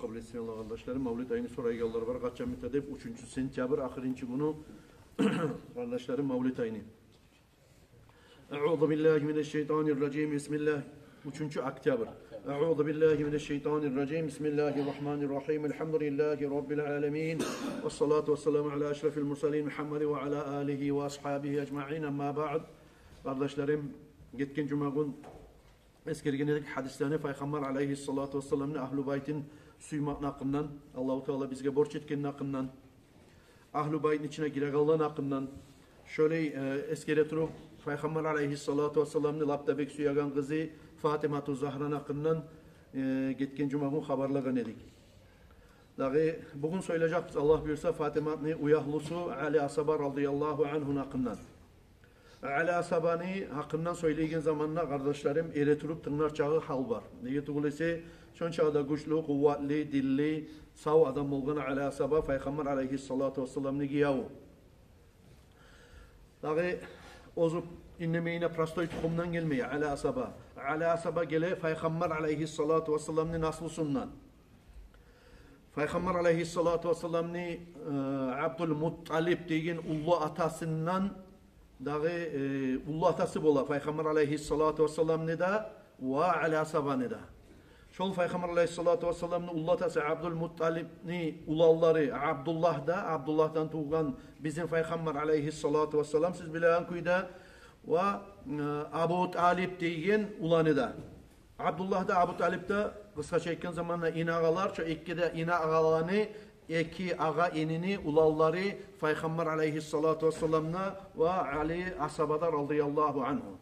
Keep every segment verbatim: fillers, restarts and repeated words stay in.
Къабул этсин Аллагь, къардашларым. Мавлет айны сорайгъанлар бар, къачан бите деп, уьчюнчю сентябрь, ахырынчы гюню, къардашларым, мавлет айны. أعوذ بالله من الشيطان الرجيم. بسم الله. Уьчюнчю октябрь. أعوذ بالله من الشيطان الرجيم. بسم الله الرحمن الرحيم. الحمد لله رب العالمين. والصلاة والسلام على أشرف المرسلين محمد وعلى آله وأصحابه أجمعين. أما بعد. Къардашларым, гетген жума гюн эсгерген эдик гьадислени, Пайхаммар алайгьиссалату вассаламны агьлу байтын сюймекни гьакъындан, Аллагьу Таала бизге борч этгенни гьакъындан, агьлу байтны ичине гирегенлени гьакъындан. Шолай, э, эсгере туруп, Пайхаммар алайгьиссалату вассаламны лап да бек сюеген къызы Фатимату Загьраны гьакъындан, э, гетген жума гюн хабарлагъан эдик. Дагъы бугюн сёйлежекбиз, Аллагь буюрса, Фатиматны уьягьлюсю Али асгьаба радияллагьу ангьуну гьакъындан. Али асгьабаны гьакъындан сёйлейген заманда, къардашларым, эретуруп тынглар чакъы гьал бар. Неге тюгюл эсе, шончакъы да гючлю, къувватлы, динли, сав адам болгъан Али асгьаба, Пайхаммар алайгьиссалату вассаламны гиевю. Дагъы оьзю иннемейине простой тухумдан гелмей Али асгьаба. Али асгьаба геле Пайхаммар алайгьиссалату вассаламны наслусундан. Пайхаммар алайгьиссалату вассаламны, э, Абдулмутталип деген уллу атасындан дагъы, э, уллу атасы бола Пайхаммар алайгьиссалату вассаламны да ва Али асгьабаны да. Шол Пайхаммар алайгьиссалату вассаламны уллу атасы Абдулмутталипни уланлары Абдуллагь да, Абдуллагьдан тувгъан бизин Пайхаммар алайгьиссалату вассалам, сиз билеген кюйде, ва, э, Абу Талип деген уланы да. Абдуллагь да, Абу Талип де, къысгъача айтгъан заманда, инагъалар, шо эки де инагъаланы, эки агъа-инини уланлары Пайхаммар алайгьиссалату вассаламны ва Али асгьаба да радияллагьу ангьу.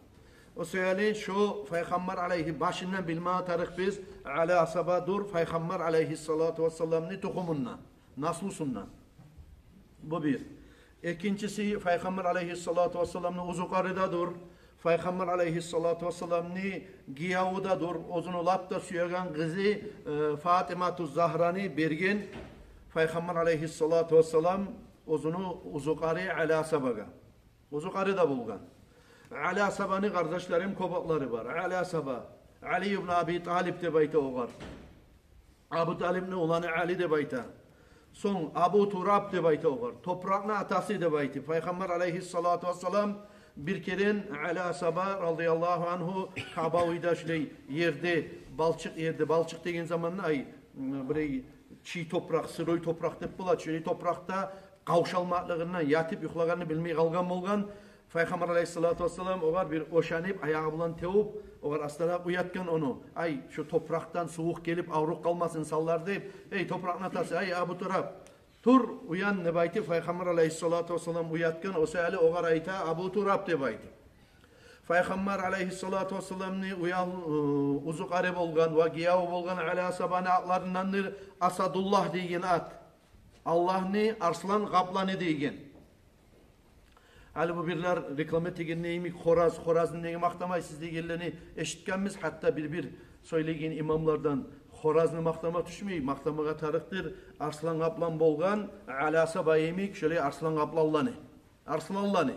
О саялы шо Пайхаммар алайгьи-, башындан билме тарыкъ биз, Али асгьаба дюр Пайхаммар алайгьиссалату вассаламны тухумундан, наслусундан. Бу бир. Экинчиси, Пайхаммар алайгьиссалату вассаламны узукъары да дюр. Пайхаммар алайгьиссалату вассаламны гиевю да дюр. Оьзюню лап да сюеген къызы, э, Фатимату Загьраны берген Пайхаммар алайгьиссалату вассалам оьзюню узукъары Али асгьабагъа. Узукъары да болгъан. Али асгьабаны, къардашларым, кёп атлары бар. Али асгьаба, Али ибн Аби Талип деп айта огъар. Абу Талипни уланы Али деп айта. Сонг Абу Тураб деп айта огъар. Топуракъны атасы деп айтып, Пайхаммар алайгьиссалату вассалам бир керен Али асгьаба радияллагьу ангьу Каъба уьйде шулай ерде, балчыкъ ерде, балчыкъ деген заманда, ай, бирей чий топуракъ, сырой топуракъ деп бола, шулай топуракъда къавшалмакълыгъындан ятып юхлагъанны билмей къалгъан болгъан. Пайхаммар алайгьиссалату вассалам огъар бир ошанып, аягъы булан тевуп, огъар астаракъ уятгъан ону. Ай, шу топуракъдан сувукъ гелип, авруп къалмасын инсанлар деп. Эй, топуракъны атасы, ай, Абу Тураб, тур, уян деп айтып, Пайхаммар алайгьиссалату вассалам уятгъан. О саялы огъар айта Абу Тураб деп айтып. Пайхаммар алайгьиссалату вассаламны уял-, узукъары болгъан ва гиевю болгъан Али асгьабаны атларындандыр Асадуллагь деген ат. Аллагьны арслан къапланы деген. Гьали бу бирлер реклама этегенде йимик, хораз, хоразны неге макътамайсыз дегенлени эшитгенбиз. Гьатта бир-бир сёйлейген имамлардан хоразны макътама тюшмей, макътамагъа тарыкъдыр арслан къаплан болгъан Али асгьаба йимик шолай арслан къапланланы. Арсланланы.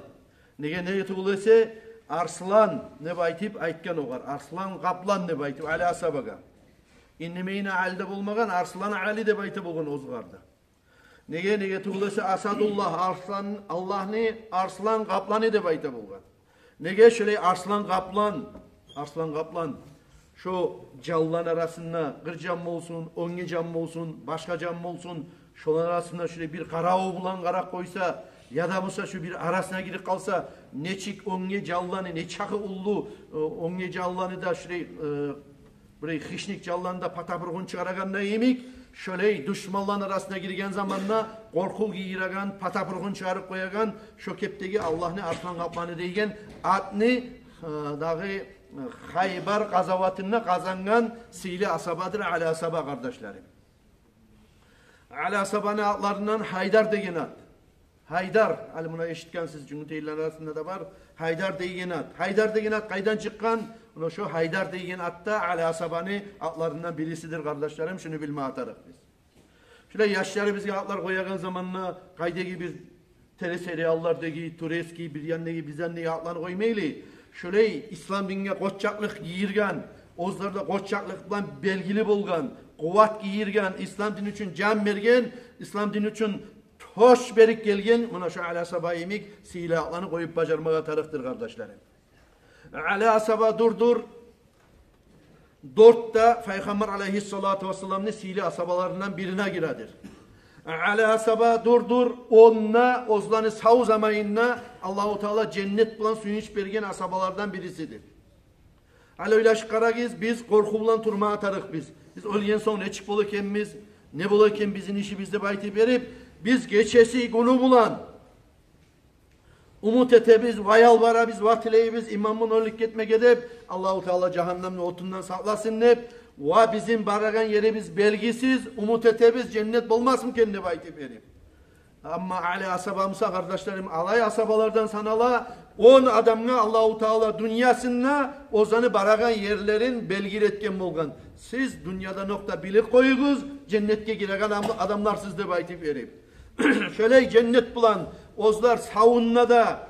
Неге, неге тюгюл эсе, арслан деп айтып айтгъан огъар. Арслан къаплан деп айтып Али асгьабагъа. Иннемейине Али де болмагъан, Арслан Али деп айта болгъан оьзюгер де. Неге, неге тюгюл эсе, Асадуллагь, арслан, Аллагьны арслан къапланы деп айта болгъан. Неге шолай арслан къаплан, арслан къаплан, шо жанланы арасында, къыр жан болсун, оьнге жан болсун, башгъа жан болсун, шоланы арасында шолай бир къараву булан къарап къойса, яда буса шо бир арасына гирип къалса, нечик оьнге жанланы, не чакъы уллу, э, оьнге жанланы да шолай, э, бирей хищник жанланы да пата-пургъун чыгъарагъанда йимик, шолай душманланы арасына гирген заманда къоркъув гийиреген, пата-пургъун чыгъарып къоягъан, шо кепдеги Аллагьны арслан къапланы деген атны, э, дагъы, э, Хайбар къазаватында къазангъан сыйлы асгьабадыр Али асгьаба, къардашларым. Али асгьабаны атларындан Гьайдар деген ат. Гьайдар, гьали муна эшитгенсиз, жюнгютейлени арасында да бар. Гьайдар деген ат. Гьайдар деген ат къайдан чыкъгъан? Муна шо Гьайдар деген ат да Али асгьабаны атларындан бирисидир, къардашларым, шуну билме тарыкъ биз. Шулай яшларыбызгъа атлар къоягъан заманда къайдагъы бир телесериаллардагъы, турецкий, бир яндагъы, биз яндагъы атланы къоймайлы. Шолай ислам динге къоччакълыкъ гийирген, оьзлер де къоччакълыкъ булан белгили болгъан, къуват гийирген, ислам дин учун жан берген, ислам дин учун тёш берип гелген, муна шо Али асгьаба йимик сыйлы атланы къоюп бажармагъа тарыкъдыр, къардашларым. Али асгьаба дурдур дёртде Пайхаммар алайгьиссалату вассаламны сыйлы асгьабаларындан бирине гиредир. Али асгьаба дурдур онда, оьзлени сав заманында Аллагьу Таала женнет булан сююнч берген асгьабалардан бирисидир. Гьали ойлашып къарагъыз, биз къоркъув булан турмагъа тарыкъбыз. Биз оьлген сонг нечик бола экенбиз, не бола экен бизин ишибиз деп айтып берип, биз гечеси-гюню булан умут этебиз, ва ялбарабыз, ва тилейбиз, иман булан оьлюп гетмеге деп, Аллагьу Таала жагьаннемни отундан сакъласын деп, ва бизин барагъан ерибиз белгисиз, умут этебиз, женнет болмасмы экен деп айтып берип. Амма Али асгьаба буса, къардашларым, алай асгьабалардан санала, он адамгъа Аллагьу Таала дюньясында оьзлени барагъан ерлерин белгили этген болгъан. Сиз дюньяда нокъта билип къоюгъуз, женнетге гиреген ам-, адамларсыз деп айтып берип. Шолай женнет булан оьзлер савунда да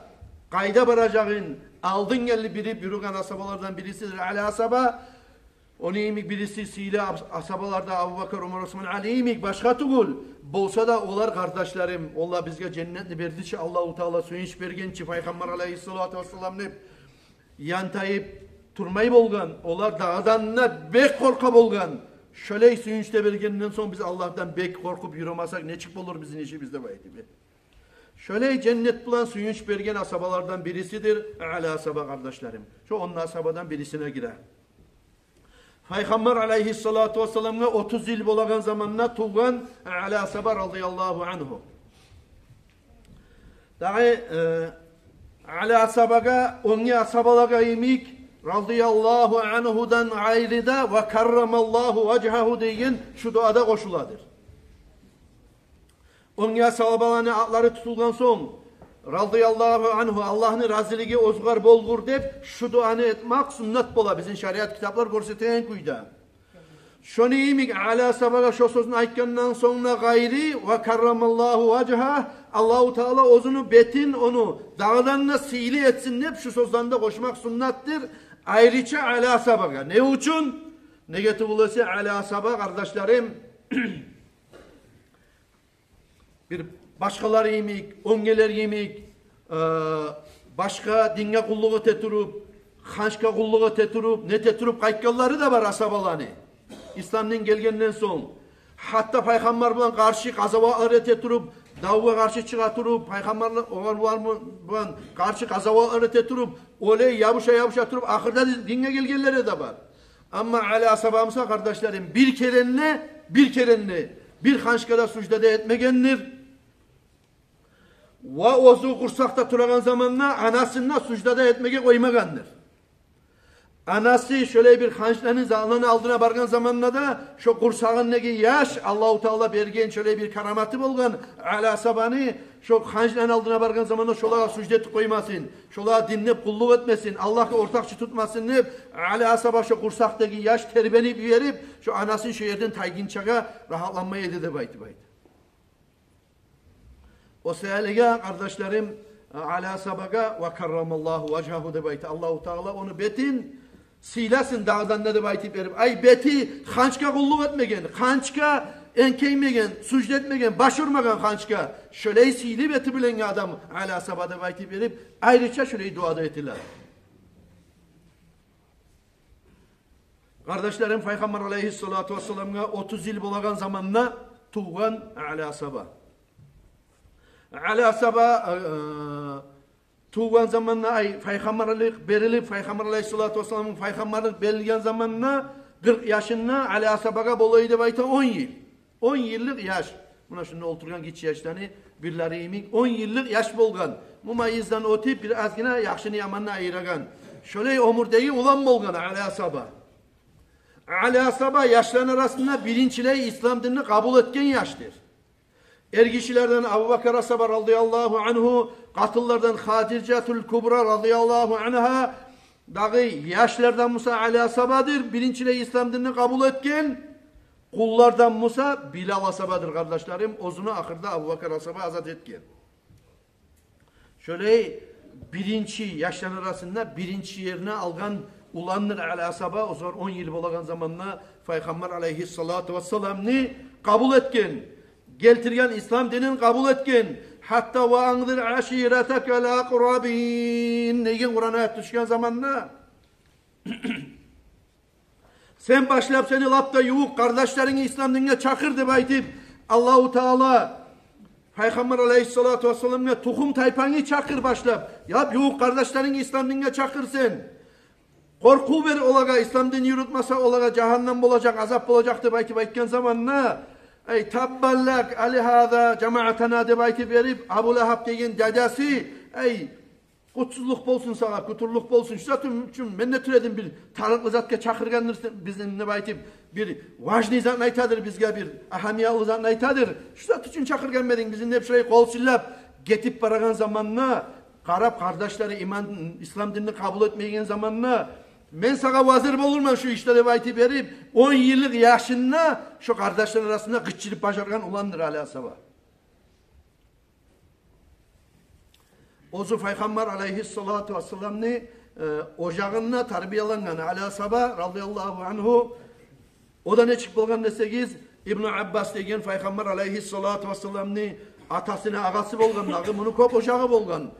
къайда баражагъын алдын гелди билип юрюген асгьабалардан бирисидир Али асгьаба. Ону йимик бириси сыйлы ас-, асгьабалар да Абубакар, Умар, Осман, Али йимик, башгъа тюгюл. Болса да олар, къардашларым, олар бизге женнетни берди чи, Аллагьу Таала сююнч берген чи Пайхаммар алайгьиссалату вассалам деп янтайып турмай болгъан, олар дагъыдан да бек къоркъа болгъан. Шолай сююнч де бергенден сонг биз Аллагьдан бек къоркъуп юрюмесек, нечик болур бизин ишибиз деп айтып. Шолай женнет булан сююнч берген асгьабалардан бирисидир Али асгьаба, къардашларым. Шо он асгьабадан бирисине гире. Пайхаммар алайгьиссалату вассаламгъа отуз йыл болагъан заманда тувгъан Али асгьаба радияллагьу ангьу. Дагъы, э, Али асгьабагъа, оьнге асгьабалагъа йимик радияллагьу ангьудан къайры да ва каррамаллагьу важгьагьу деген шу дуа да къошуладыр. Оьнге асгьабаланы атлары тутулгъан сонг, радияллагьу ангьу, Аллагьны разилиги оьзюгер болгъур деп, шу дуаны этмек суннат бола бизин шариат китаплар гёрсетеген кюйде. Шону йимик Али асгьабагъа шо сёзню айтгъандан сонг да къайры, ва каррамаллагьу важгьагь, Аллагьу Таала оьзюню бетин ону дагъыдан да сыйлы этсин деп, шу сёзлени де къошмакъ суннатдыр. Айрыча Али асгьабагъа. Не учун? Неге тюгюл эсе Али асгьаба, къардашларым, бир башгъалар йимик, оьнгелер йимик, э, башгъа динге къуллукъ эте туруп, ханчгъа къуллукъ эте туруп, нете туруп къайтгъанлары да бар асгьабаланы. Ислам дин гелгенден сонг, гьатта Пайхаммар булан къаршы къазаватлар эте туруп, давгъа къаршы чыгъа туруп, Пайхаммар булан, булан къаршы къазаватлар эте туруп, олай ябуша-ябуша туруп, ахырда динге гелгенлери де бар. Амма Али асгьаба буса, къардашларым, бир керен де, бир керен де, бир ханчгъа да сужда да этмегендир. Ва оьзю къурсакъда турагъан заманда анасын да сужда да этмеге къоймагъандыр. Анасы шолай бир ханчланы залланы алдына баргъан заманда да, шо къурсагъындагъы яш, Аллагьу Таала берген шолай бир караматы болгъан Али асгьабаны, шо ханчланы алдына баргъан заманда шолагъа сужда этип къоймасын, шолагъа динлеп къуллукъ этмесин, Аллагьгъа ортакъчы тутмасын деп, Али асгьаба шо къурсакъдагъы яш тербенип йиберип, шо анасын шо ерден тайгъынчагъа рагьатланмай эди деп айтып айта. О саялыгъа, къардашларым, Али асгьабагъа ва каррамаллагьу важгьагьу деп айта. Аллагьу Таала ону бетин сыйласын дагъыдан да деп айтып берип. Ай, бети ханчгъа къуллукъ этмеген, ханчгъа энкеймеген, сужда этмеген, баш урмагъан ханчгъа. Шолай сыйлы бети булангъы адам Али асгьаба деп айтып берип, айрыча шолай дуа да этиле. Къардашларым, Пайхаммар алайгьиссалату вассаламгъа отуз йыл болагъан заманда тувгъан Али асгьаба. Али асгьаба, э, тувгъан заманда, ай, пайхаммарлыкъ берилип, Пайхаммар алайгьиссалату вассаламны пайхаммарлыкъ берилген заманда, къыркъ яшында Али асгьабагъа бола эди деп айта он йыл. Он йыллыкъ яш. Муна шунда олтургъан гиччи яшланы бирлери йимик, он йыллыкъ яш болгъан. Мумайиздан оьтюп, бир азгъына яхшыны яманны айырагъан. Шолай оьмюрдеги улан болгъан Али асгьаба. Али асгьаба яшланы арасында биринчилей ислам динни къабул этген яшдыр. Эргишилерден Абубакар асгьаба радияллагьу ангьу, къатынлардан Хадижатул Кубра радияллагьу ангьа, дагъы яшлардан буса Али асгьабадыр биринчилей ислам динни къабул этген. Къуллардан буса Билал асгьабадыр, къардашларым, оьзюню ахырда Абубакар асгьаба азат этген. Шолай биринчи, яшланы арасында биринчи ерни алгъан уландыр Али асгьаба, оьзлер он йыл болагъан заманда Пайхаммар алайгьиссалату вассаламны къабул этген, гелтирген ислам динин къабул этген. Гьатта «Ва анзир аширатакал акърабин» деген Къуран аят тюшген заманда, сен башлап сени лап да ювукъ къардашларынгны ислам динге чакъыр деп айтып, Аллагьу Таала Пайхаммар алайгьиссалату вассаламгъа, тухум-тайпангны чакъыр башлап, лап ювукъ къардашларынгны ислам динге чакъыр сен. Къоркъув бер олагъа, ислам дин юрютмесе, олагъа жагьаннам болажакъ, азап болажакъ деп айтып айтгъан заманда, «Ай, таббан лак, алигьаза жамаътана» деп айтып берип, Абу Лагьаб деген дядясы, «Ай, къутсузлукъ болсун сагъа, къутурлукъ болсун. Шу зат учун мен де тюредим, бир тарыкълы затгъа чакъыргъандыр сен бизин», — деп айтып, бир важный затны айтадыр бизге, бир агьамиятлы затны айтадыр. «Шу зат учун чакъыргъан эдинг бизин», — деп, шулай къол силлап гетип барагъан заманда, къарап, къардашлары иман, ислам динни къабул этмейген заманда, «Мен сагъа вазир болурман шу ишде», — деп айтып берип, он йыллыкъ яшында шу къардашлар арасында къычырып бажаргъан уландыр Али асгьаба. Оьзю Пайхаммар алайгьиссалату вассаламны, э, ожагъында тарбиялангъан Али асгьаба, радияллагьу ангьу. О да нечик болгъан десегиз, Ибну Аббас деген Пайхаммар алайгьиссалату вассаламны атасыны агъасы болгъан, дагъы муну кёп ожагъы болгъан,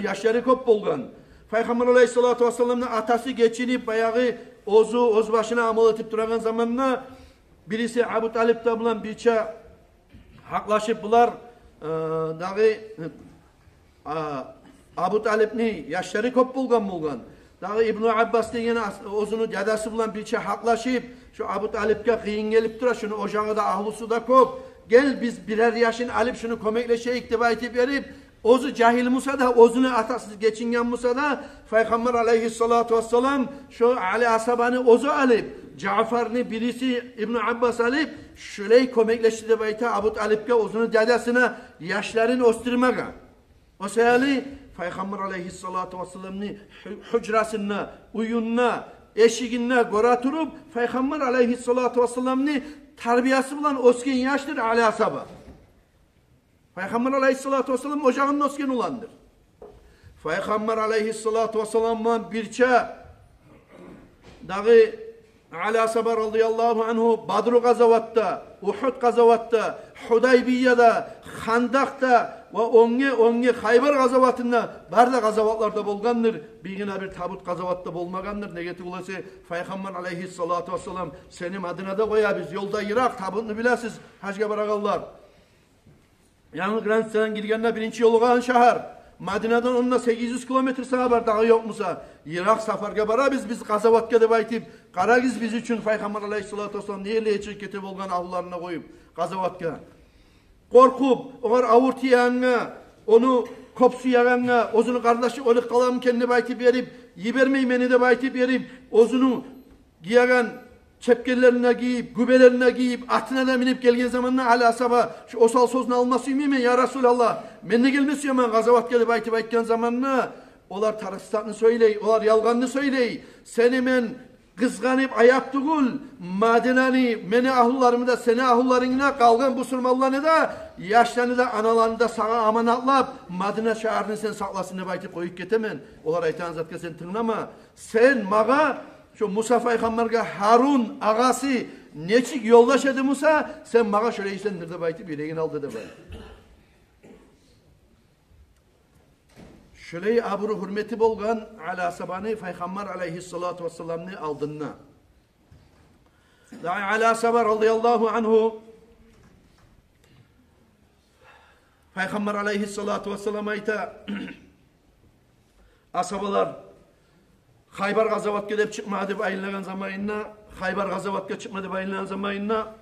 яшлары кёп болгъан. Пайхаммар алайгьиссалату вассаламны атасы гечинип, баягъы оьзю оьз башына амал этип турагъан заманда, бириси Абу Талип да булан бирче гьакълашып булар, э, дагъы, а, Абу Талипни яшлары кёп болгъан болгъан. Дагъы Ибну Аббас деген ас-, оьзюню дядясы булан бирче гьакълашып, шу Абу Талипге къыйын гелип тура, шуну ожагъы да, агьлюсю де кёп. «Гел, биз бирер яшын алып, шуну кёмеклешейик», — деп айтып берип, оьзю жагьил буса да, оьзюню атасы гечинген буса да, Пайхаммар алайгьиссалату вассалам шу Али асгьабаны оьзю алып, Жаъфарны бириси Ибну Аббас алып, шулай кёмеклешди деп айта Абу Талипге, оьзюню дядясына, яшларын оьсдюрмеге. О саялы Пайхаммар алайгьиссалату вассаламны гьу-, гьужрасында, уьюнде, эшигинде гёре туруп, Пайхаммар алайгьиссалату вассаламны тарбиясы булан оьсген яшдыр Али асгьаба. Пайхаммар алайгьиссалату вассалам ожагъында оьсген уландыр. Пайхаммар алайгьиссалату вассалам булан бирче дагъы Али асгьаба, радияллагьу ангьу, Бадру къазаватда, Угьуд къазаватда, Гьудайбияда, Хандакъда ва оьнге, оьнге Хайбар къазаватында, бары да къазаватларда болгъандыр. Биргине бир Табут къазаватда болмагъандыр. Неге тюгюл эсе, Пайхаммар алайгьиссалату вассалам: «Сени Мадинада къоябыз, ёлда йыракъ, Табутну билесиз, гьажгъа барагъанлар. Янгы границадан гиргенде биринчи ёлугъагъан шагьар Мадинадан, онда сегиз юз километр сагъа бар, дагъы ёкъ буса. Йыракъ сапаргъа барабыз биз къазаватгъа», — деп айтып, къарагъыз, биз учун Пайхаммар алайгьиссалату вассалам не ерлеге чыгъып гете болгъан, агьлюлерине къоюп къазаватгъа. Къоркъуп, огъар авур тиегенге, ону кёп сюегенге, оьзюню къардашы оьлюп къаламы экен деп айтып берип, йибермей мени деп айтып берип, оьзюню гиеген чепкенлерин де гийип, гюбелерин де гийип, атына да минип гелген заманда Али асгьаба шу осал сёзню алма сюймеймен, я Расулаллагь, мен де гелме сюемен къазаватгъа деп айтып айтгъан заманда, олар тарыкъсыз затны сёйлей, олар ялгъанны сёйлей. Сени мен къызгъанып аяп тюгюл, Мадинаны, мени агьлюлеримни де, сени агьлюлерингни де, къалгъан бусурманланы да, яшланы да, аналаны да сагъа аманатлап, Мадина шагьарны сен сакъласын деп айтып къоюп гетемен. Олар айтагъан затгъа сен тынглама. Сен магъа, шо Муса пайхаммаргъа Гьарун агъасы нечик ёлдаш эди буса, сен магъа шолай сендир деп айтып, юрегин алды деп айта. Шолай абуру-гьюрмети болгъан Али асгьабаны Пайхаммар алайгьиссалату вассаламны алдында. Дагъы Али асгьаба радияллагьу ангьу, Пайхаммар алайгьиссалату вассалам айта, асгьабалар Хайбар къазаватгъа деп чыкъма деп айланагъан заманында, Хайбар къазаватгъа чыкъма деп айланагъан заманында,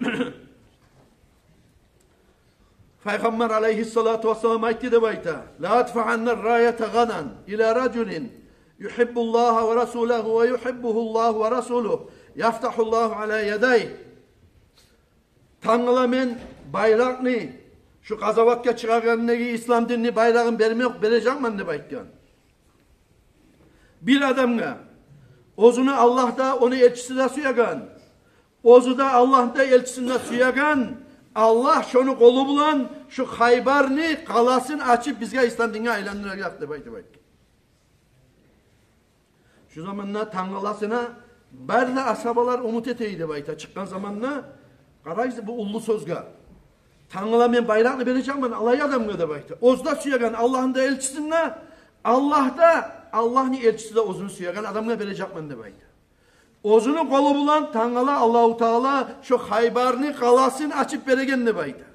Пайхаммар алайгьиссалату вассалам айтды деп айта: «Ла адфаъанна рраята гъадан ила ражулин югьиббуллагьа ва расулагьу ва югьиббугьуллагьу ва расулугь, яфтагьуллагьу ала ядайгь». Тангала мен байракъны, шу къазаватгъа чыгъагъандагъы ислам динни байрагъын бермек, бережекмен деп айтгъан. Бир адамгъа, оьзюню Аллагь да, ону элчиси де сюеген, оьзю де, Аллагьны да, элчисин де сюеген, Аллагь шону къолу булан шу Хайбарны къаласын ачып, бизге ислам динге айландыражакъ деп айтып айтгъан. Шу заманда тангаласына бары да асгьабалар умут эте эди деп айта. Чыкъгъан заманда, къарайсыз бу уллу сёзге. Тангала мен байракъны бережекмен алай адамгъа деп айта. Оьзю де сюеген Аллагьны да элчисин де, Аллагь да, Аллагьны элчиси де оьзюню сюеген адамгъа бережекмен деп айта. Оьзюню къолу булан тангала Аллагьу Таала шо Хайбарны къаласын ачып береген деп айта.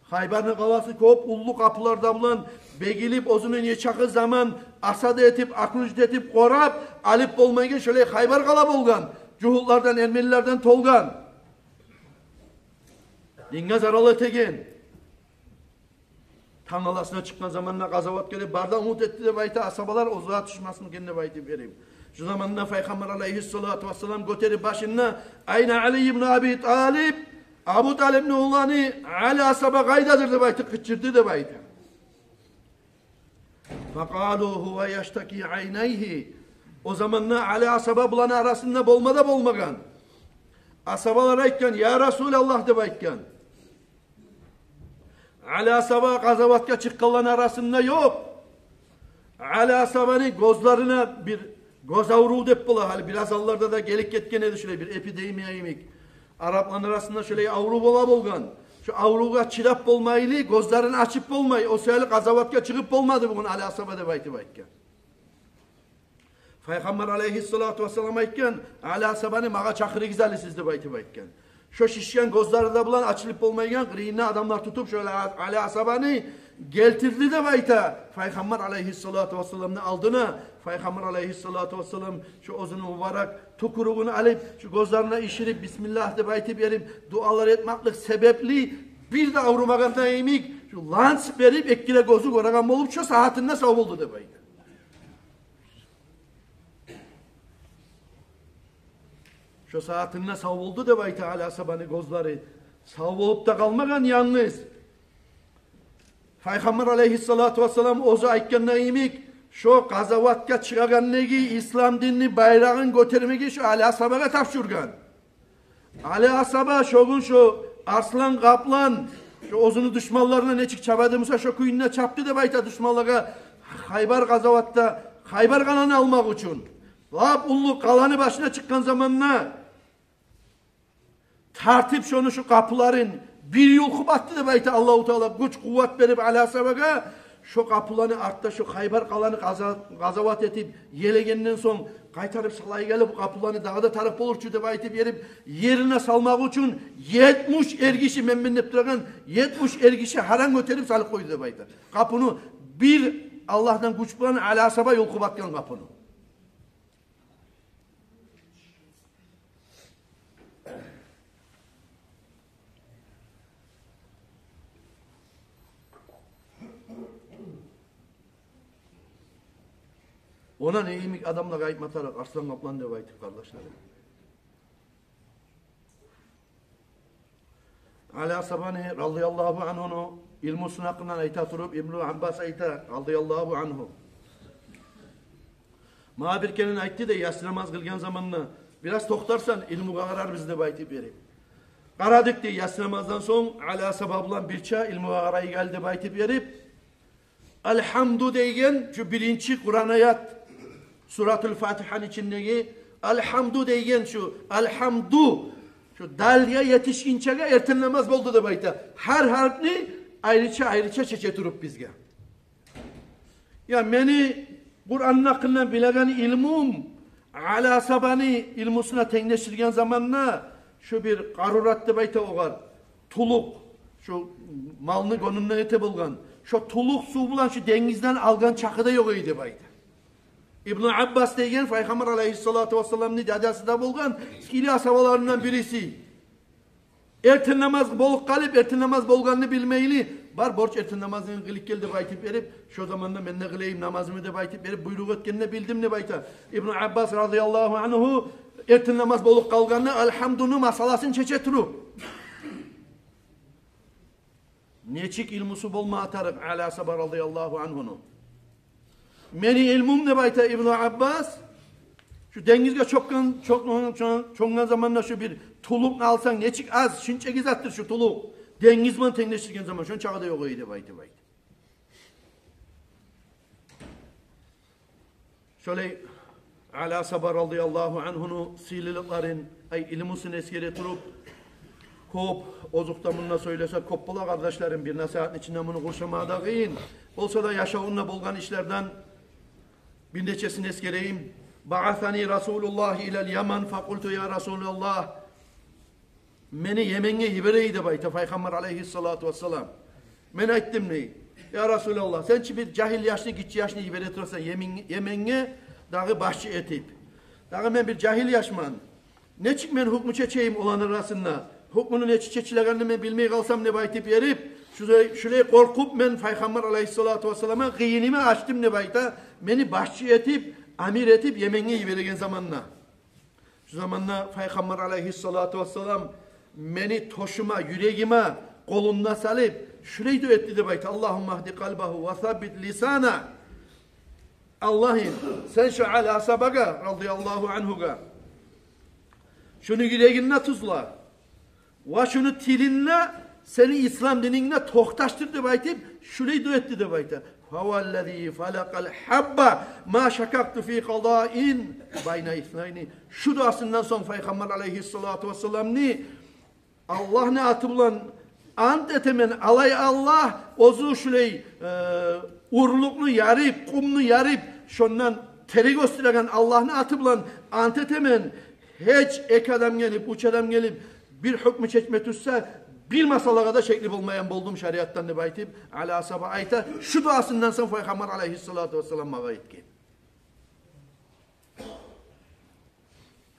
Хайбарны къаласы кёп уллу къапулар да булан бегилип, оьзюню нечакъы заман осада этип, окружить этип, къорап алып болмайгъан шолай Хайбар къала болгъан. Жугьутлардан, эрменилерден толгъан. Динге зарал этеген. Тангаласына чыкъгъан заманда къазаватгъа деп бары да умут этди деп айта асгьабалар, оьзюне тюшмесин экен деп айтып берейим. Шу заманда Пайхаммар алайгьиссалату вассалам гётерип башын: «Айна Али ибн Аби Талиб? Абу Талипни уланы Али асгьаба къайдадыр?» — деп айтып къычырды деп айта. «Факъалу гьува яштаки айнайгьи». О заманда Али асгьаба буланы арасында болма да болмагъан. Асгьабалар айтгъан: «Я Расулаллагь, — деп айтгъан, — Али асгьаба къазаватгъа чыкъгъанланы арасында ёкъ. Али асгьабаны гёзлерине бир гёз аврув деп бола, гьали бираз алларда да гелип гетген эди шулай бир эпидемия йимик. Арапланы арасында шулай аврув бола болгъан. Шо аврувгъа чыдап болмайлы, гёзлерин ачып болмай, о саялы къазаватгъа чыгъып болмады бугюн Али асгьаба», — деп айтып айтгъан. Пайхаммар алайгьиссалату вассалам айтгъан: «Али асгьабаны магъа чакъырыгъыз гьали сиз», — деп айтып айтгъан. Шо шишген гёзлери де булан ачылып болмайгъан, къырыйында адамлар тутуп, шо Али асгьабаны гелтирди деп айта Пайхаммар алайгьиссалату вассаламны алдына. Пайхаммар алайгьиссалату вассалам шо оьзюню мубарак тюкюрюгюн алып, шо гёзлерине иширип, бисмиллагь деп айтып берип, дуалар этмеклик себепли, бир де аврумагъанда йимик, шо ланс берип, эки де гёзю гёреген болуп, шо сагьатында сав болду деп айта. Шо сагьатында сав болду деп айта Али асгьабаны гёзлери. Сав болуп да къалмагъан янгыз. Пайхаммар алайгьиссалату вассалам оьзю айтгъанда йимик, шо къазаватгъа чыгъагъандагъы ислам динни байрагъын гётермеги шо Али асгьабагъа тапшургъан. Али асгьаба шо гюн шо арслан, къаплан, шо оьзюню душманларына нечик чабады буса, шо кюйде чапды деп айта душманлагъа Хайбар къазаватда, Хайбар къаланы алмакъ учун. Лап уллу къаланы башына чыкъгъан заманда тартып шону шо къапуларын бир юлкъуп атды деп айта Аллагьу Таала, гюч-къуват берип Али асгьабагъа. Шо къапуланы артда шо Хайбар къаланы къаза-, къазават этип, елегенден сонг, къайтарып салайгъалы бу къапуланы, дагъы да тарыкъ болур чу деп айтып берип, ерине салмакъ учун етмиш эргиши, мен-мен деп турагъан етмиш эргиши гьаран гётерип салып къойду деп айта. Къапуну бир Аллагьдан гюч булан Али асгьаба юлкъуп атгъан къапуну. Она не йимик адамлагъа айтма тарыкъ арслан, къаплан деп айтып, къардашларым. Али асгьабаны, радияллагьу ангьуну, илмусуну гьакъындан айта туруп, Ибну Аббас айта, радияллагьу ангьу: «Магъа бир керен айтды, — дей, — ясси намаз къылгъан заманда: бираз токътарсан, илмугъа къарарбыз», — деп айтып берип. Къарадыкъ, — дей, — ясси намаздан сонг Али асгьаба булан бирче илмугъа къарайгъалы деп айтып берип. Алгьамду деген шу биринчи Къуран аят, Суратул Фатигьаны ичиндеги Алгьамду деген шу, Алгьамду, шу далгъа етишгинчеге эртен намаз болду деп айта. Гьар гьарпны айрыча-айрыча чече туруп бизге. Я мени Къуранны гьакъындан билеген илмум Али асгьабаны илмусуна тенглешдирген заманда, шу бир къарурат деп айта огъар, тулукъ, шу малны гёнюнден эте болгъан, шо тулукъ сув булан шу денгизден алгъан чакъы да ёкъ эди деп айта. Ибну Аббас деген Пайхаммар алайгьиссалату вассаламны дядясы да болгъан, сыйлы асгьабаларындан бириси. Эртен намаз болуп къалып, эртен намаз болгъанны билмейли, бар, борч эртен намазынгны къылып гел деп айтып берип, шо заманда мен де къылайым намазымны деп айтып берип, буйрукъ этгенни билдим деп айта Ибну Аббас, радияллагьу ангьу, эртен намаз болуп къалгъанны, Алгьамдуну масъаласын чече туруп. Нечик илмусу болма тарыкъ Али асгьаба, радияллагьу ангьуну. Мени илмум, деп айта Ибну Аббас, шу денгизге чокъгъан, чокъгъан, чо-, чомгъан заманда шу бир тулукъну алсанг, нечик аз, шунчагъы затдыр шу тулукъ. Денгиз булан тенглешдирген заман, шончагъы да ёкъ эди деп айтып айта. Шолай Али асгьаба радияллагьу ангьуну сыйлылыкъларын, ай, илмусун эсгере туруп, кёп, озокъда, мунда сёйлесе кёп бола, къардашларым, бир насигьатны ичинде муну къуршамагъа да къыйын. Болса да, яшавунда болгъан ишлерден бир нечесин эсгерейим. «Баъасани Расулуллагь илал Яман, факъулту: я Расулаллагь, мени Йеменге йиберей», — деп айта Пайхаммар алайгьиссалату вассалам. Мен айтдым, дей: «Я Расулаллагь, сен чи бир жагьил яшны, гиччи яшны йибере турасан Йемен-, Йеменге дагъы башчы этип. Дагъы мен бир жагьил яшман. Нечик мен гьукму чечейим оланы арасында? Гьукмуну нечик чечилегенни мен билмей къалсам», — деп айтып берип, шулай, шулай къоркъуп мен Пайхаммар алайгьиссалату вассаламгъа къыйынымны ачдым, деп айта, мени башчы этип, амир этип Йеменге йибереген заманда. Шу заманда Пайхаммар алайгьиссалату вассалам мени тёшюме, юрегиме къолун да салып, шулай дуа этди, деп айта: «Аллагьумма гьди къалбагьу ва саббит лисанагь». Аллагьым, сен шу Али асгьабагъа, радияллагьу ангьугъа, шуну юрегин де тюзле ва шуну тилин де сени ислам динингде токъташдыр, деп айтып, шулай дуа этди, деп айта. «Фаваллази фалакъал гьабба ма шакакъту фи къадаин байна иснайни». Шу дуасындан сонг Пайхаммар алайгьиссалату вассаламны, Аллагьны аты булан ант этемен, алай Аллагь, оьзю шулай, э, урлукъну ярып, къумну ярып, шондан терек оьсдюреген Аллагьны аты булан ант этемен, гьеч эки адам гелип, уьч адам гелип, бир гьукму чечме тюшсе, бир масъалагъа да шекли болмайгъан болдум шариатдан, деп айтып, Али асгьаба айта, шу дуасындан сонг Пайхаммар алайгьиссалату вассалам магъа этген.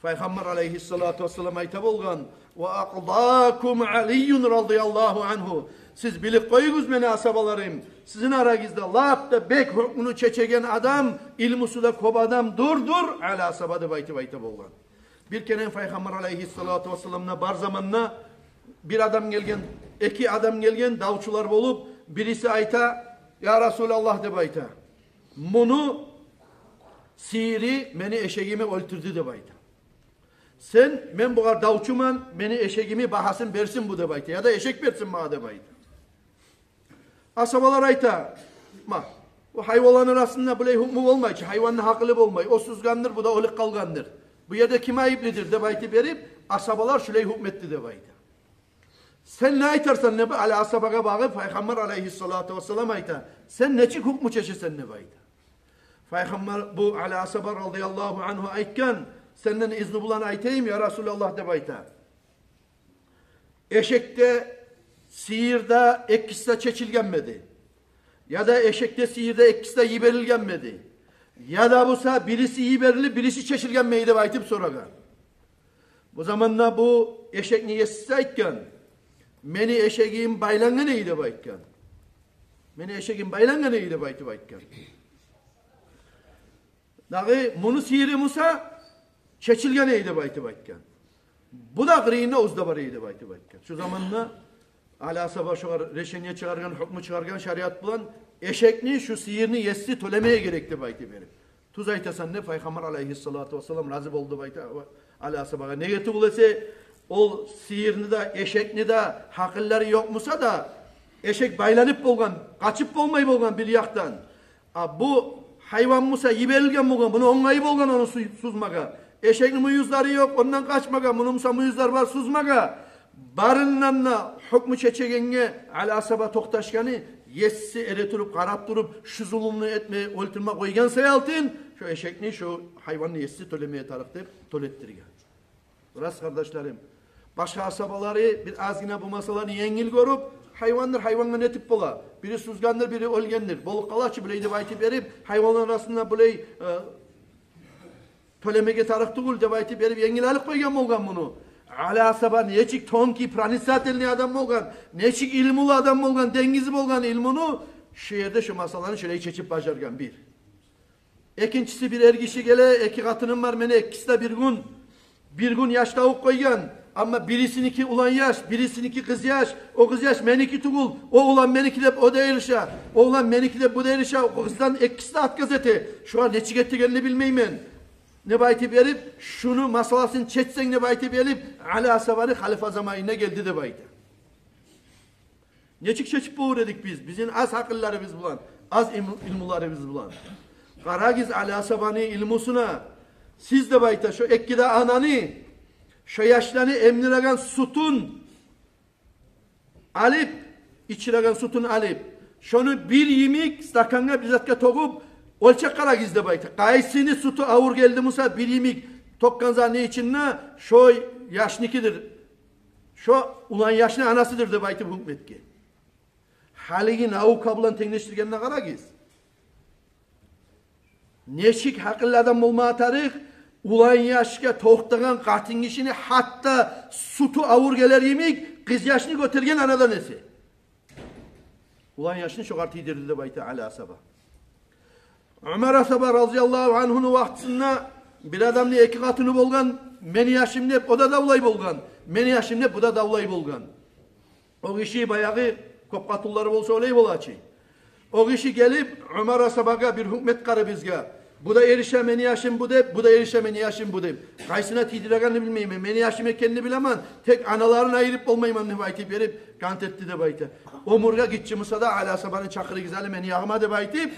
Пайхаммар алайгьиссалату вассалам айта болгъан: «Ва акъдакум Алийюн радияллагьу ангьу». Сиз билип къоюгъуз, мени асгьабаларым, сизин арагъызда лап да бек гьукмуну чечеген адам, илмусу да кёп адам дюр, дюр Али асгьаба, деп айтып айта болгъан. Бир керен Пайхаммар алайгьиссалату вассаламгъа бар заманда бир адам гелген, эки адам гелген, давчулар болуп, бириси айта: «Я Расулаллагь, — деп айта, — муну сыйыры мени эшегими оьлтюрдю, — деп айта. — Сен, мен бугъар давчуман, мени эшегими багьасын берсин бу, — деп айта, — яда эшек берсин магъа», — деп айта. Асгьабалар айта: «Ма, бу гьайванланы арасында булай гьукму болмай чы, гьайванны гьакъылы болмай. О сюзгендир, бу да оьлюп къалгъандыр. Бу ерде ким айыплыдыр?» — деп айтып берип, асгьабалар шулай гьукму этди, деп айта. «Сен не айтарсан?» — деп Али асгьабагъа багъып, Пайхаммар алайгьиссалату вассалам айта: «Сен нечик гьукму чечесен?» — деп айта. Пайхаммар, бу Али асгьаба радияллагьу ангьу айтгъан: «Сенден изну булан айтайым, я Расулаллагь, — деп айта. — Эшек де, сыйыр да экиси де чечилгенмиди? Яда эшек де, сыйыр да экиси де йиберилгенмиди? Яда буса бириси йиберилип, бириси чечилгенмиди?» — деп айтып сорагъан. Бу заманда бу эшекни еси айтгъан: «Мени эшегим байлангъан эди», — деп айтгъан. «Мени эшегим байлангъан эди», — деп айтып айтгъан. «Дагъы муну сыйыры буса чечилген эди», — деп айтып айтгъан. «Бу да къырыйында оьзю де бар эди», — деп айтып айтгъан. Шу заманда Али асгьаба шогъар решение чыгъаргъан, гьукму чыгъаргъан шариат булан: «Эшекни шу сыйырны еси тёлемеге герек», — деп айтып берип. «Тюз айтасан», — деп Пайхаммар алайгьиссалату вассалам рази болду, деп айта, Али асгьабагъа. Неге тюгюл эсе, ол сыйырны да, эшекни де гьакъыллары ёкъ буса да, эшек байланып болгъан, къачып болмай болгъан бир якъдан. А бу гьайван буса йиберилген болгъан, муну онгайы болгъан ону су-, сузмагъа. Эшекни мюйюзлери ёкъ, ондан къачмагъа, муну буса мюйюзлер бар сузмагъа. Барындан да гьукму чечегенге Али асгьаба токъташгъаны, еси эретуруп, къарап туруп, шу зулмуну этме, оьлтюрме къойгъан саялтын, шу эшекни, шу гьайванны еси тёлемеге тарыкъ», — деп тёлеттирген. Рас, къардашларым. Башгъа асгьабалары бир азгъына бу масъаланы енгил гёрюп, гьайвандыр, гьайвангъа не этип бола? Бири сузгъандыр, бири оьлгендир. Болуп къала чы булай деп айтып берип, гьайванлар арасында булай, э, тёлемеге тарыкъ тюгюл деп айтып берип, енгил алып къойгъан болгъан муну. Али асгьаба нечик тонкий, проницательный адам болгъан, нечик илмулу адам болгъан, денгизи болгъан илмуну, шу ерде шу масъаланы шулай чечип бажаргъан бир. Экинчиси, бир эргиши геле: «Эки къатыным бар мени, экиси де бир гюн, бир гюн яш тавуп къойгъан. Амма бирисиники улан яш, бирисиники къыз яш. О къыз яш меники тюгюл, о улан меники деп о да эрише, о улан меники деп бу да эрише. О къыздан экиси де отказ эте. Шугъар нечик этегенни билмеймен», — деп айтып берип, шуну масъаласын чечсенг деп айтып берип, Али асгьабаны халифа заманына гелди деп айта. Нечик чечип болур эдик биз, бизин аз гьакъылларыбыз булан, аз илму-, илмуларыбыз булан? Къарагъыз Али асгьабаны илмусуна, Сиз, деп айта, шо эки де ананы, шо яшланы эмдиреген сютюн алып, ичиреген сютюн алып, шону бир йимик стакангъа, бир затгъа тёгюп, оьлчеп къарагъыз, деп айта. Къайсыны сютю авур гелди буса, бир йимик тёкген затны ичинде, шо яшныкидир. Шо улан яшны анасыдыр, деп айтып, гьукму этген. Гьалиги наука булан тенглешдиргенине къарагъыз. Нечик гьакъыллы адам болма тарыкъ, улан яшгъа тёкдюрген къатын гишини гьатта сютю авур гелер йимик, къыз яшны гётерген анадан эсе. Улан яшны шогъар тийдирди, деп айта Али асгьаба. Умар асгьаба разияллагьу ангьуну вакътисинде бир адамны эки къатыны болгъан, мени яшым деп, о да давлай болгъан, мени яшым деп, бу да давлай болгъан. О гиши баягъы кёп къатынлары болса, олай бола чы. О гиши гелип, Умар асгьабагъа бир гьукму этгери бизге. Бу да эрише, мени яшым бу деп, бу да эрише, мени яшым бу деп. Къайсына тийдирегенни билмеймен, мени яшым экенни билемен, тек аналарын айырып болмайман деп айтып берип, кант этди, деп айта. Оьмюрге гиччи буса да, Али асгьабаны чакъырыгъыз гьали мени ягъыма деп айтып,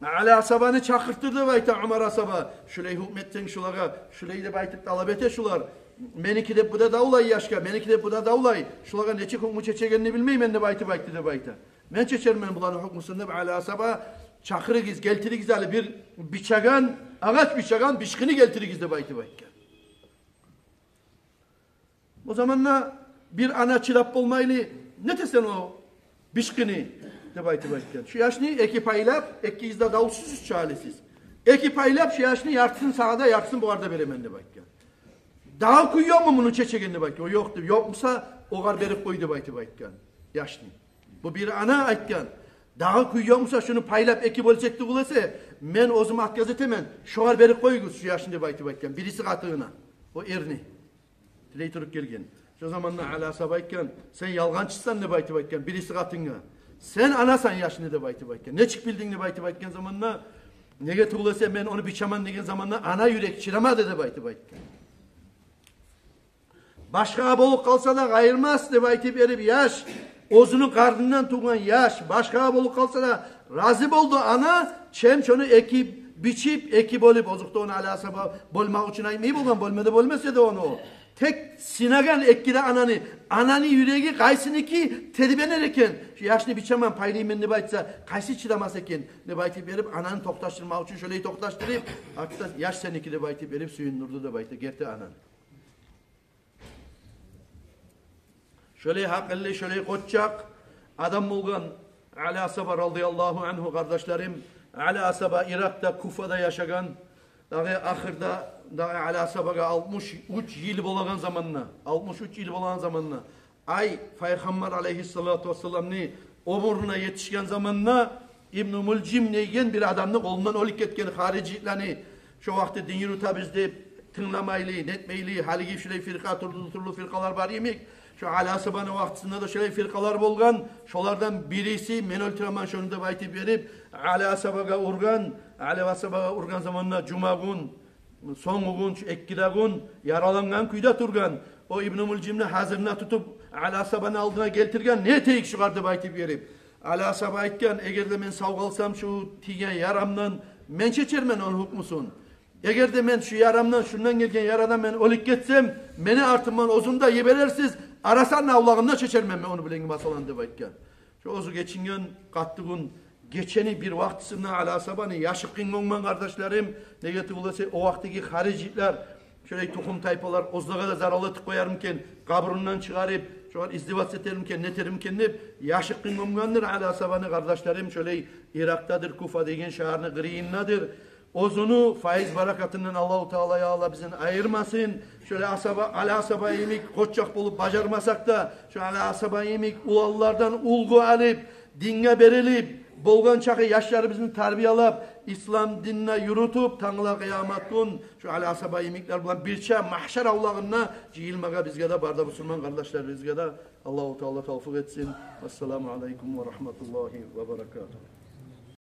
Али асгьабаны чакъыртды, деп айта Умар асгьаба. Шулай гьукму этсенг шулагъа, шулай деп айтып талап эте шулар. Меники деп бу да давлай яшгъа, меники деп бу да давлай. Шулагъа нечик гьукму чечегенни билмеймен деп айтып айтды, деп айта. Мен чечермен буланы гьукмусун деп, Али асгьаба, чакъырыгъыз, гелтиригиз гьали бир бичеген, агъач бичеген бичкини гелтиригиз деп айтып айтгъан. О заманда бир ана чыдап болмайлы: «Не этесен о бичкини?» — деп айтып айтгъан. «Шу яшны эки пайлап, экигиз де давсуз чы гьали сиз. Эки пайлап шу яшны, яртысын сагъа да, яртысын бугъар да беремен», — деп айтгъан. «Дагъы кюй ёкъму муну чечеген?» — деп айтгъан. «О, ёкъ», — деп. «Ёкъмуса, огъар берип къой», — деп айтып айтгъан яшны. Бу бир ана айтгъан: «Дагъы кюй ёкъмуса, шуну пайлап эки бёлсек тюгюл эсе, мен оьзюм отказ этемен, шогъар берип къоюгъуз шу яшны», — деп айтып айтгъан бириси къатынына. О эрни тилей туруп гелген. Шо заманда Али асгьаба айтгъан: «Сен ялгъанчысан», — деп айтып айтгъан бириси къатынгъа. «Сен анасан яшны», — деп айтып айтгъан. «Нечик билдинг?» — деп айтып айтгъан заманда, «Неге тюгюл эсе, мен ону бичемен деген заманда ана юрек чыдамады», — деп айтып айтгъан. «Башгъа болуп къалса да къайырмас», — деп айтып берип, яш, оьзюню къарнындан тувгъан яш, башгъа болуп къалса да рази болду ана, чем шону эки бичип, эки бёлюп, озокъда, ону Али асгьаба бёлмек учун айтмай болгъан, бёлме де бёлмес эди ону. Тек сынагъан эки де ананы, ананы юреги къайсыныки тербенер экен. «Шу яшны бичемен, пайлайман», — деп айтса, къайсы чыдамас экен деп айтып берип, ананы токъташдырмакъ учун шолай токъташдырып, артда «Яш сеники», — деп айтып берип, сююндюрдю деп айта герти ананы. Шолай гьакъыллы, шолай къоччакъ адам болгъан Али асгьаба радияллагьу ангьу, къардашларым. Али асгьаба Иракъда, Куфада яшагъан. Дагъы ахырда, дагъы Али асгьабагъа алтмыш уьч йыл болагъан заманда, алтмыш уьч йыл болагъан заманда, ай, Пайхаммар алейгьиссалату вассаламны оьмюрюне етишген заманда, Ибну Мулжим деген бир адамны къолундан оьлюп гетген, харижитлени, шо вакъти дин юрютебиз деп, тынгламайлы, нетмейли, гьалиги шулай фиркъа, тюрлю-тюрлю фиркъалар бар йимик. Шо Али асгьабаны вакътисинде де шолай фиркъалар болгъан. Шолардан бириси: «Мен оьлтюремен шону», — деп айтып берип, Али асгьабагъа ургъан. Али асгьабагъа ургъан заманда жумагюн, сонгугюн, шу эки де гюн яралангъан кюйде тургъан. О Ибну Мулжимни гьазирине тутуп, Али асгьабаны алдына гелтирген: «Не этейик шугъар?» — деп айтып берип. Али асгьаба айтгъан: «Эгер де мен сав къалсам шу тийген ярамдан, мен чечермен ону гьукмусун. Эгер де мен шу ярамдан, шундан гелген ярадан мен оьлюп гетсем, мени артымдан оьзюм де йиберерсиз, арасатны авлагъында чечермен мен ону булангъы масаланы», — деп айтгъан. Шо оьзю гечинген къаттыгюн гечени бир вакътисинде Али асгьабаны яшы къыйын онгман, къардашларым. Неге тюгюл эсе, о вакътиги харижитлер, шолай тухум-тайпалар оьзлеге де зарал этип къоярмикен, къабурундан чыгъарып, шогъар издеваться этермикен, нетермикен деп, яшы къыйын онгмандыр Али асгьабаны, къардашларым. Шолай Иракъдадыр, Куфа деген шагьарны къырыйындадыр. Оьзюню файыз-баракатындан Аллагьу Таала, я Аллагь, бизин айырмасын. Шолай асгьаба, Али асгьаба йимик къоччакъ болуп бажармасакъ да, шо Али асгьаба йимик уланлардан уьлгю алып, динге берилип, болгъан чакъы яшларыбызны тарбиялап, ислам динде юрютюп, тангала къыямат гюн шо Али асгьаба йимиклер булан бирче магьшар авлагъында жыйылмагъа бизге де, бары да бусурман къардашларыбызгъа да Аллагьу Таала тавфикъ этсин. Ассаламу алейкум ва рагьматуллагьи ва баракатугь.